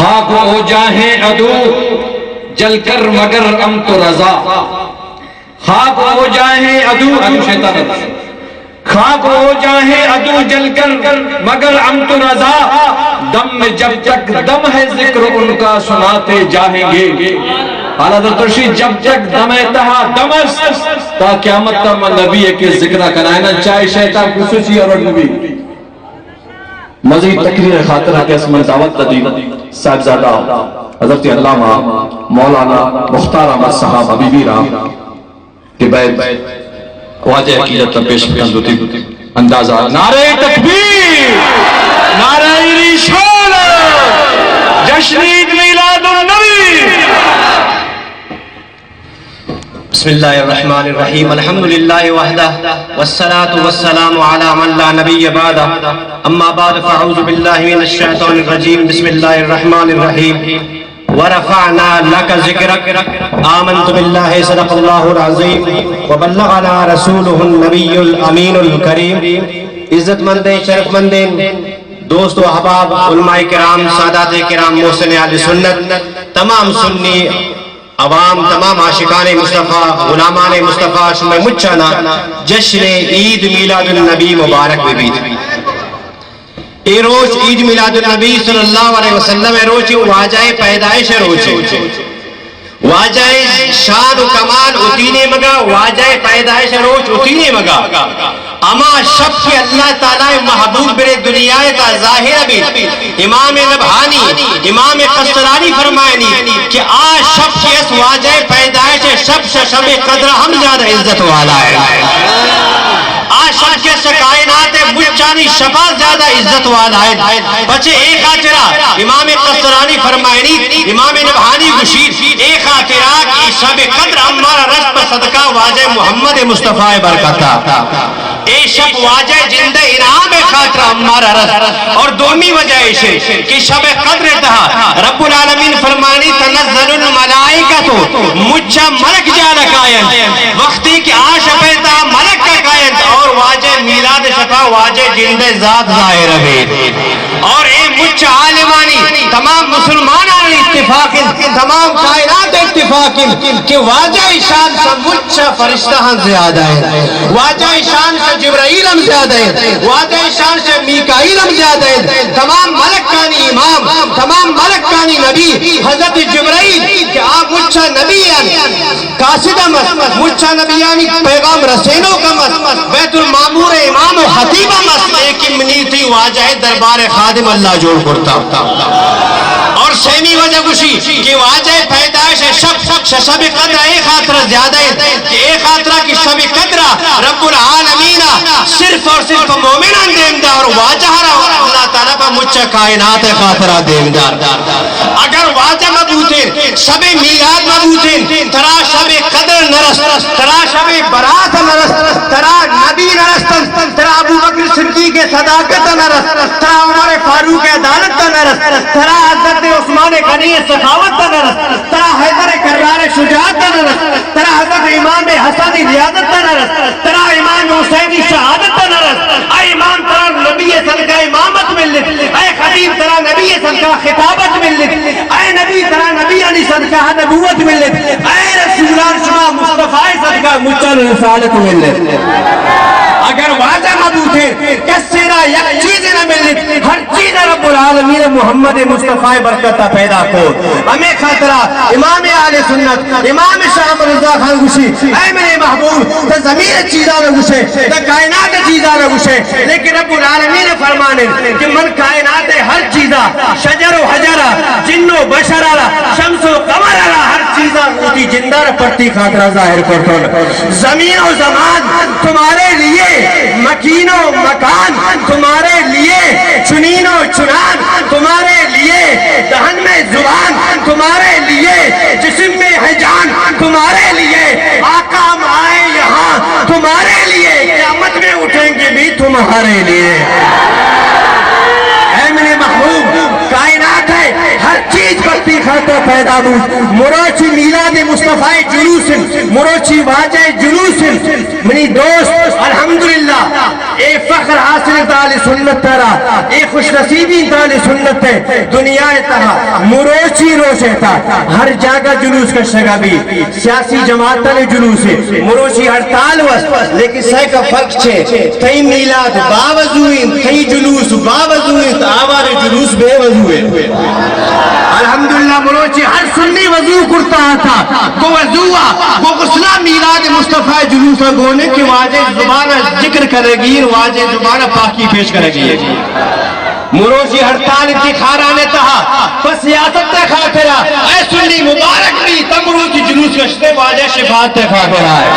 خاک ہو جائیں عدو جل کر مگر ہم تو رضا۔ خاک ہو جائیں عدو، عدو شیطان ہے۔ خاک ہو جائیں عدو جل کر مگر ہم تو رضا۔ دم میں جب تک دم ہے ذکر ان کا سناتے جائیں گے۔ اعلیٰ حضرت فرشی، جب تک دم ہے تہا دم است، تا قیامت تا من نبی ہے کہ ذکر کنائنا، چاہے شیطان خصوصی اور نبی۔ مزید تقریر خاطر کہ اس من دعوت دادی صاحبزادہ حضرت علامہ مولانا مختار احمد صاحب حبیبی را کہ باید واجہ عقیدت پیش بکن دوتی اندازہ۔ نعرہ تکبیر، نعرہ رسالت، جشن عید میلاد النبی۔ بسم الله الرحمن الرحيم. الحمد لله وحده، والصلاة والسلام على من لا نبي بعده. أما بعد، فأعوذ بالله من الشيطان الرجيم. بسم الله الرحمن الرحيم. ورفعنا لك ذكرك. آمنت بالله، صدق الله العظيم، وبلغنا رسوله النبي الأمين الكريم. عزت مندیں، شرف مندیں دوست و احباب، علماء کرام، سادات کرام، محسن اہل سنت، تمام سنی عوام، تمام عاشقان مصطفیٰ، غلامان مصطفیٰ، شمئے مچانا جشن عید میلاد النبی مبارک بہ بیت۔ اے روچ عید میلاد النبی صلی اللہ علیہ وسلم ءِ روچ، واجہ ءِ پیدائش ءِ روچ۔ واجہ ءِ شان و کمال اتینے مگا، واجہ ءِ پیدائش ءِ روچ اتینے مگا۔ ہما شپ کہ اللہ تعالیٰ ءِ محبوب برے دنیا ءِ تہا ظاہر بیت، امام نبہانی، امام قسطلانی فرمائنی کہ آ شپ کہ اس واجہ ءِ پیدائش ءِ شپ، شہ شب قدر ہم زیادہ عزت والا ہے۔ آ شپ کہ اس کائنات ءِ مچانی شپا زیادہ عزت والا ہے۔ پچے اے خاطرا امام قسطلانی فرمائنی، امام نبہانی گوشیت، اے خاطرا کہ شب قدر ہمارا رست پہ صدقہ واجہ محمد مصطفیٰ ءِ برکتا۔ اے شپ واجہ جند ءِ انعام ءِ خاطرا ہمارا رست۔ اور دومی وجہ ایش کہ شب قدر ءِ تہا رب العالمین فرمانی، تنزل الملائکۃ، مچا ملک جانا کاینت۔ وقتی کہ آ شپ ءِ تہا ملک کا کاینت اور واجہ میلاد شپا واجہ جند ءِ ذات ظاہر بیت۔ اور اے مچ عالمانی، تمام مسلمانانی اتفاق انت، تمام کائنات اتفاق انت کہ واجہ ءِ شان شہ مچ فرشتہاں زیادہ انت، واجہ ءِ شان شہ جبرائیل ہم زیادہ انت، واجہ ءِ شان شہ میکائیل ہم زیادہ انت۔ تمام ملکانی امام، تمام ملکانی نبی حضرت جبرائیل کہ آ مچ نبی انت۔ قاصد ہم است، مچا نبیانی پیغام رسینوک ہم است، بیت المعمور ءِ امام و خطیب ہم است، لیکن منی تئی واجہ ءِ دربار ءِ خادم اللہ جوڑ کرتا۔ اور سیمی وجہ گوشی کہ واجہ ءِ پیدائش ءِ شپ، شپ، شہ شب قدر ءَ اے خاطرا زیادہ انت کہ اے خاطرا کہ شب قدر ءَ رب العالمین ءَ صرف اور صرف مومنان دیم دار، واجہ را اللہ تعالیٰ پہ مچ کائنات ءِ خاطرا دیم دار۔ اگر واجہ مہ بوتیں، شب میلاد مہ بوتیں، ترا شب قدر نہ رست، ترا شب برات نہ رست، ترا نبی نہ رست، ترا ابوبکر صدیق ءِ صداقت نہ رست، ترا عمر فاروق ءِ عدالت نہ رست، ترا حضرت عثمان غنی ءِ سخاوت نہ رست، ترا حیدر کرار ءِ شجاعت نہ رست، ترا حضرت امام حسن ءِ ریاضت نہ رست، ترا امام حسین ءِ شہادت نہ رست۔ اے امام، ترا نبی ءِ صدقہ امامت ملت۔ اے خطیب، ترا نبی ءِ صدقہ خطابت ملت۔ اے نبی، ترا نبیانی صدقہ نبوت ملت۔ اے رسولان، شما مصطفیٰ ءِ صدقہ مچان رسالت ملت۔ اگر واجہ مہ بوتیں، کسے را یک چیز نہ ملت۔ ہر چیز رب العالمین محمد مصطفیٰ ءِ برکت ءَ پیدا کو۔ ہمے خاطرا امام اہل سنت، امام شاہ احمد رضا خان گوشی، اے منی محبوب، تو زمین ءِ چیزاں نہ گوشے، تو کائنات ءِ چیزاں نہ گوشے، لیکن رب العالمین ءِ فرمان انت کہ من کائنات ءِ ہر چیزا، شجر و حجرا، جن و بشرا، شمس و قمرا، ہر چیزا وتی جندا را پرتی خاطرا ظاہر کرتون۔ زمین و زمان تمہارے لیے، مکین و مکان تمہارے لیے، چنین و چنان تمہارے لیے، دہن میں زبان تمہارے لیے، جسم میں ہے جان تمہارے لیے۔ آقا ہم آئے یہاں تمہارے لیے، قیامت میں اٹھیں گے بھی تمہارے لیے۔ اے میرے محبوب، کائنات ءِ ہر چیز پرتی تا پیدا بوت۔ مروچی میلاد مصطفی جلوس انت، مروچی واجہ جلوس انت۔ منی دوست، الحمدللہ، اے فخر حاصل انت اہل سنت ء را، اے خوش نصیبی انت اہل سنت ء۔ دنیا ء تہا مروچی روچ ء تہا ہر جاگہ جلوس کشگا بی، سیاسی جماعتانی جلوس ء، مروچی ہڑتال وس، لیکن سیکا فرق چے؟ تئی میلاد باوضو انت، تئی جلوس باوضو انت، آوارے جلوس بے وضو انت۔ الحمدللہ، مروچی ہر سنی وضو کرتا تھا، گو وضو آ، گو غسلہ میلاد مصطفی جلوس آ گونے کہ واجہ زبان ذکر کرے گی، واجہ زبان پاکی پیش کرے گی۔ مروچی ہڑتال انتی خاران تہا، پہ سیاست ء خاطرا، اے سنی مبارک بی، تم مروچی جلوس کشتے واجہ شفاعت ء خاطرا ہے۔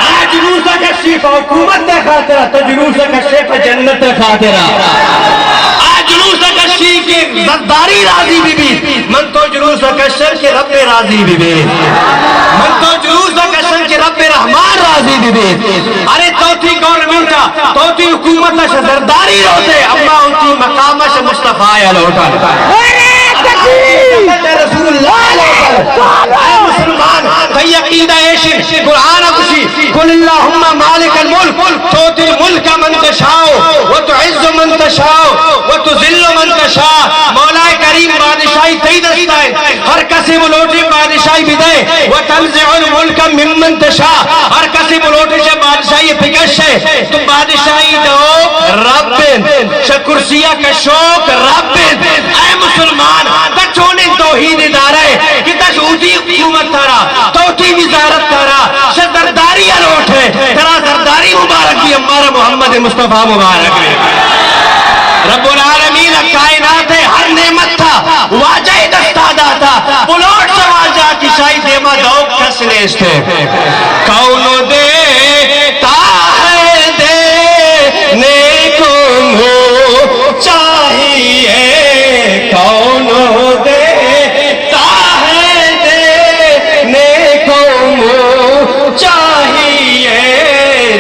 آ جلوس کشی پہ حکومت ء خاطرا، تو جلوس کشے پہ جنت ء خاطرا۔ آ جلوس کشی کہ زرداری راضی بی بی، من تو جلوس کشن کہ رب راضی بی بی۔ من تو جلوس کشن کہ رب رحمان راضی بی بی۔ ارے تو تئی گورنمنٹ ء، تو تئی حکومت ء شہ زرداری لوٹے، اما وتی مقام ء شہ مصطفی ء لوٹن۔ نعرہ تکبیر! رسول اللہ لوٹن۔ اے مسلمان، تئی عقیدہ ایش انت، قرآن ء گوشی، قل اللہم مالک الملک، تؤتی الملک من تشاء، و تعز من تشاء، و تذل من تشاء۔ مولا کریم، بادشاہی تئی دست ء انت۔ ہر کسے بلوٹے بادشاہی بدے، و تنزع الملک ممن تشاء، ہر کسے بلوٹے چہ بادشاہی پکشے، تو بادشاہی دو رب انت، چہ کرسی ء کشوک رب انت۔ اے مسلمان، تو چونیں توحید دارے کہ تو وتی حکومت ترا، تو وتی وزارت ترا، چہ زرداری ء لوٹے، ترا زرداری مبارک بی، امارا محمد مصطفی مبارک بی۔ رب العالمین کائنات ء ہر نعمت تھا واجہ ء دستا داتا، بلوٹ چہ واجہ ء کہ شاہی دیما دئوک کس نیست۔ کون دیتا ہے دینے کو منہ چاہیے، کون دیتا ہے دینے کو منہ چاہیے،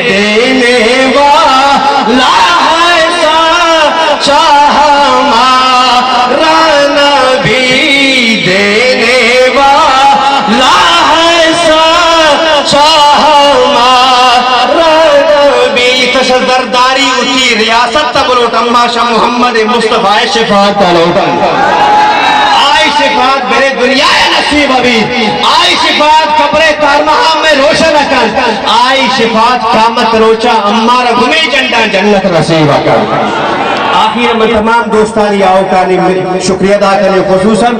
دینے والا ہے سچا ہمارا نبی، دینے والا ہے سچا ہمارا نبی۔ تش زرداری وتی ریاست ء بلوٹ، اما شہ محمد مصطفی ء شفاعت ء لوٹن۔ آئی شفاعت برے دنیا ء نصیب بیت، آئی شفاعت قبر ء تارمہاں مئے روشن کنت، آئی شفاعت قیامت روچا امارا گمے جنڈاں جنت نصیب کنت۔ آخیر من تمام دوستانی آؤکانی شکریہ ادا کنیں، خصوصاً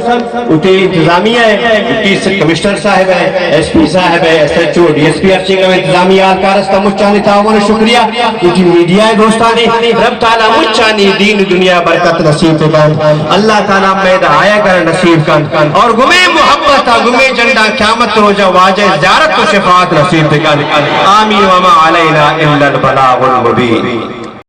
وتی انتظامیہ ء، ڈپٹی کمشنر صاحب ء، ایس پی صاحب ء، S H O, D S P, ہرچنگ ہم انتظامی اہلکار است، مچانی تعاون ء شکریہ۔ وتی میڈیا ء دوستانی، رب تعالی مچانی دین دنیا برکت نصیب بکنت۔ اللہ تعالی مید آیگ ء نصیب کنت اور گمے محبت ء گمے جنڈا قیامت روچا واجہ زیارت و شفاعت نصیب بکنت۔ آمین وما علینا الا البلاغ المبین۔